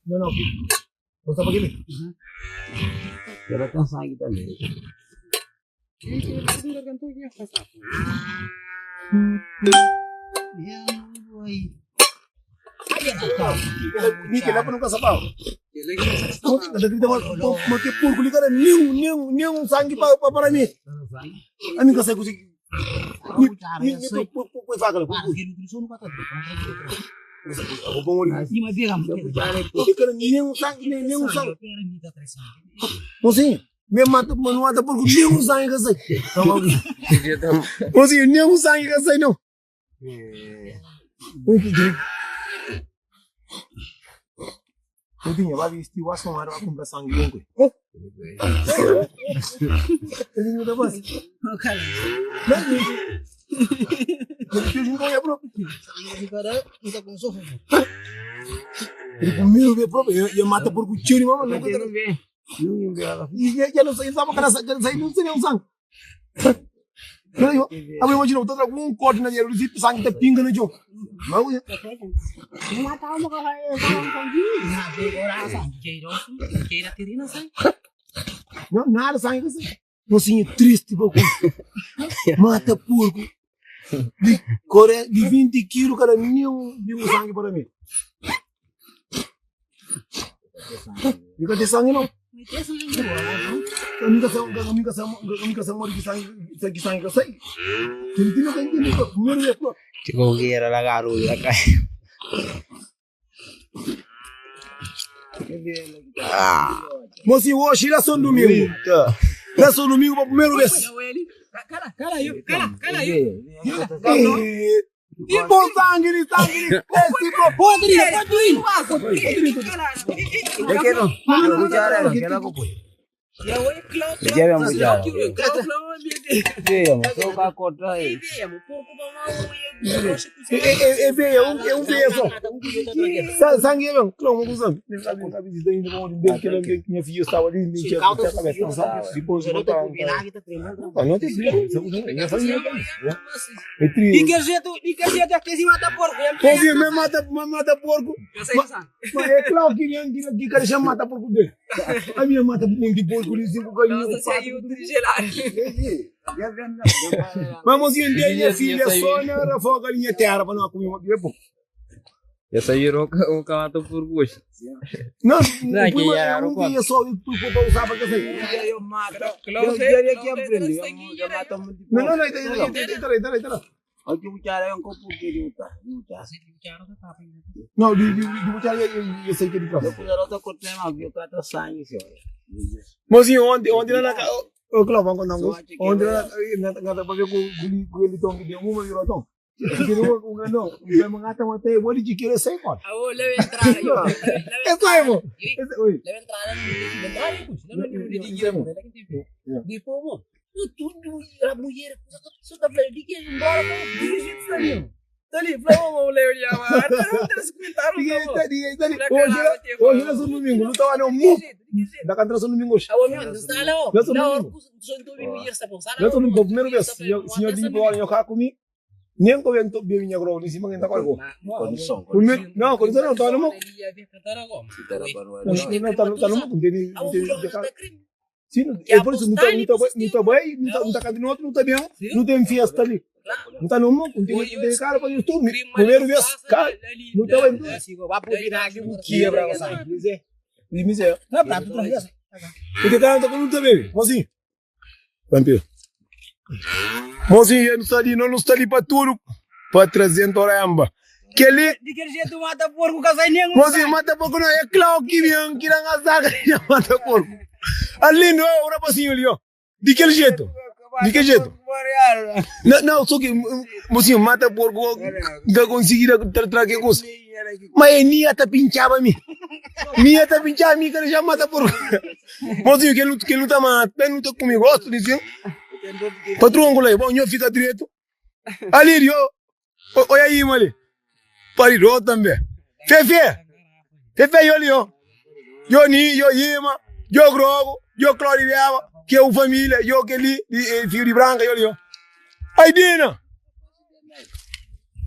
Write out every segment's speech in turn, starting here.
Não, não. Você sabe aquele? Ela tem sangue também. Ni que lá para nunca sabau. Mas que porco li cara nenhum, nenhum, nenhum sangue para para mim. A mim que sai conseguir. Ni ni ni põe faca lá. Li cara nenhum sangue, nenhum sangue. Mocinho, me mata, mas não mata porco nenhum sangue que sai. Mocinho, nenhum sangue que sai não. Putinha, vai vestir o aço, vai comprar sangue limpo. Ele não tá fazendo. Não, Ele comeu o próprio, eu mata porco tiro, mama, nunca. E já não sei, sabe cara, sai não sei nem sangue. Não, eu imagino, tô com um corte na dinheiro, o sangue tá pinga no jogo. Não, eu. Não, nada sangue assim. Mocinho triste, pouco. Mata porco. De, 40, de 20 quilos, cara, nenhum, nenhum sangue para mim. Nunca tem sangue, não. Eu nunca sei, eu nunca sei, eu nunca sei morrer de sangue, que sangue que eu sei. Ele tem que entender, primeiro é Chico quiera la garuda acá. Mocinho, hoje lá são domingo. Lá são domingo para primeira vez. E bom sangue, de sangue, esse ¿De qué no? Cuchara, que la copo. Ya vemos ya. Vemos, toca cortar aí. É, é, é veia, um, é um veia só. Sangue é mesmo, claro, uma coisa. Minha filha estava ali, nem tinha cabeça. Depois eu Ah, não tem minha família. É De que jeito, de que jeito é que se mata porco? Mocinho, me mata, me mata porco. Mas é claro que que que cara chama mata porco dele. A minha mata um de porco de cinco galinhas. Mas mocinho, minha filha só na rafa galinha terra para não comer uma pouco. Essa aí era o camato por gosto. Não, Não, que já era um dia só para usar para que Eu mato. Eu diria que aprender. Eu mato muito. Não, não, não, entra, entra, entra. Aqui o cara é um copo que ele usa. Não, de de de botar eu sei que ele Eu puder outra cortar mas eu cato sangue, senhor. Mocinho, ontem, ontem lá na Ô, Cláudio, vamos contar um negócio. Ontem lá na na para ver com com ele tom que deu uma virou tom. Deu um grandão. O vai mangata matei, vou de querer sei qual. É só aí, mo. Oi. Hoje nós somos domingo, não estava não mu. Da cantra são domingo hoje. Nós somos domingo. Nós somos domingo, primeira vez. Senhor de bola, eu cá comigo. Nem que eu entro bem minha grau, nem se mangenta qual Condição. Primeiro, não, condição não, tá no mu. Não, não, tá tá no mu, não tem não tem Sim, é por isso não tá não tá não tá bem, não tá não tá cantando outro, não tá bem, não tem fiesta ali. Não tá no mu, não tem não tem cara para isso. Primeira vez, cara, não tá bem. Quebra o sangue. E me dizer, porque cara não tá não tá bem, mocinho. Vampiro. Mocinho, não está ali, não, não está ali para tudo, para 300 oramba. Que ali, De que jeito mata porco, casai nenhum. mocinho, mata pouco não, é claro que vem, que não zaga, já mata porco. Ali não é o rapazinho ali, ó. De que jeito? De que jeito? Não, não, só que, mocinho, mata porco, não conseguir tratar que coisa. Mas é minha tá pinchava me. Minha tá pinchava me, cara, já mata porco. Mocinho, que não que não tá matando, não tá comigo, gosto disso. Patrão, angolê, bom, eu fica direito. Ali, eu, olha aí, mano. Parirou também. Fefe, Fefe, eu ali, ó. Eu ni, eu Ima, eu Grogo, eu Cláudio Viava, que é o família, eu que ali, filho de branca, eu ali, ó. Aí, Dina.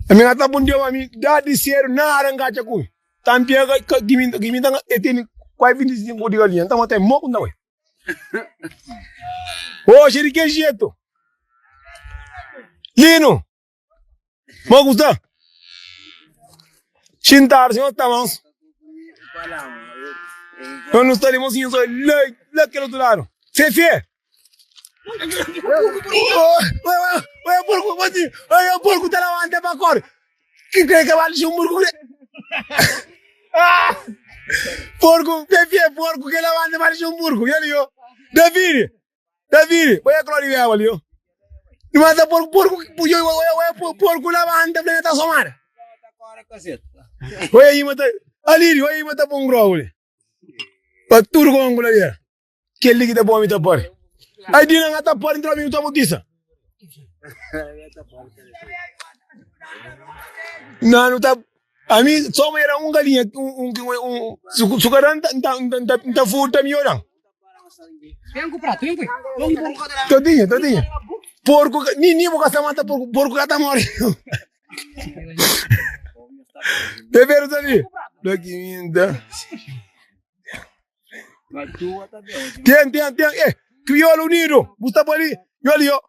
A minha tá bom dia, mami, dá de sério, nada engacha com. Tampia ka ki mi ki mi ta e tene kuai 25 di galinha, nta mata e moku nta bai. Oxi di ke jetu? Linu, moku sta? Xintadu sin ta mansu. Eu não sta li, mocinho, só lá, lá aquele outro lado. Fefe! Olha, porco, mocinho, olha, porco tá levanta pra cor. Que crê que vale um porco? Ah! Porco, Fefe, porco que levanta para um porco. E ali, ó. David, David, olha a Clória ali, ó. Não mata porco, porco, olha, olha, porco levanta, planeta somada. Olha aí, mata. Ali, olha aí, mata pão grogo ali. Pa tudo com ali. Kel-li ki ta pô-mi ta pâre. Ai di nan ta pâre ntra mi ta botisa. Na nu ta ami só ma era un galinha un un un su ka dan nta nta nta furta mi odan. Vem ku prato, vem ku. Todinha, todinha. Porco, ni ni bu ka sa mata porco, porco ka ta morre. Beberu ta li. Daqui minda. Ten, ten, ten. Eh, Kriolu Unidu, bu sta pa li. Yo li, yo.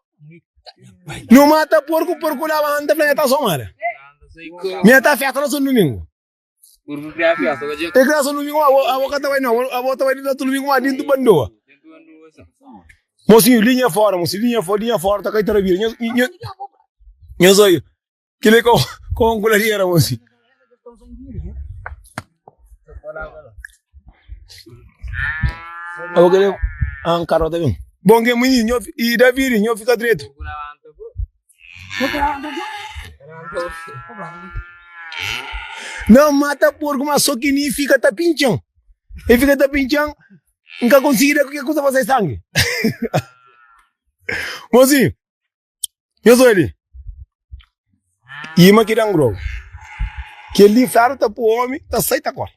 Nu mata porku, porku labanta, fla, nha ta somada. Nha ta festa na son dumingu. E kria son dumingu, abo, abo ka ta bai no, abo ta bai na domingu, ma dintu bandoa. Mosinhu, linha fora, mosinhu, linha fora, linha fora, ta kai ta rabira. Nha, nha, nha zóio. Kile ko ko ngulariera mosi. Abo kele an karo ta bin. Bom ke mini nho i David nho fika dretu. Não mata porco, mas só que ni fica ta pinchan. Ele fica ta pinchan, nunca consegui dar qualquer coisa pra sair sangue. Mozinho, Nhos oi li. Ima ki dan grogu. Kel li fladu ta pô omi ta sai ta kore.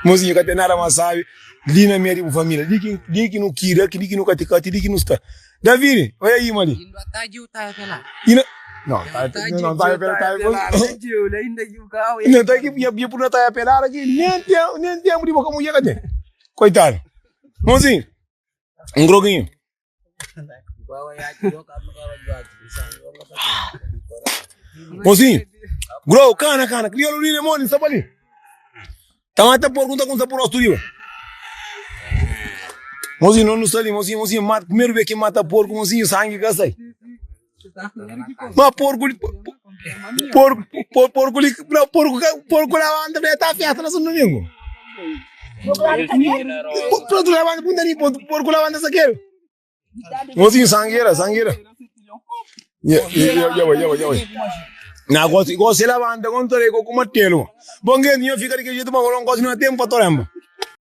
Mozinhu ka ten nada mas sabi li na meio di bu familia. Li ki li ki nu kira, li ki nu kati kati, li ki nu sta. Davidi, oia ima li. Ina Não, tá, não tá pela tá. Não tá aqui, ia ia por não tá pelada aqui, nem tem, nem tempo de boca mulher que tem. Coitado. Mozinho, um groguinho. Mozinho, grow, cana, cana, crioulo li, moni, sta pa li. Ta mata porco, ta kunsa por rosto riba. Mozinho, não, não sta ali, mozinho, mozinho, mata, primeiro vez que mata porco, mozinho, sangue que sai. Mas porco, porco, porco, porco, não, porco, porco levanta, tá festa na São Domingo. Pronto, levanta, punta ali, porco levanta saqueiro. Mozinho, sangueira, sangueira. Ya, ya, ya, ya, ya, ya. Na gosi, gosi levanta com torego com martelo. Bom, gente, eu fica de que jeito, mas não gosto não tem tempo para toremba.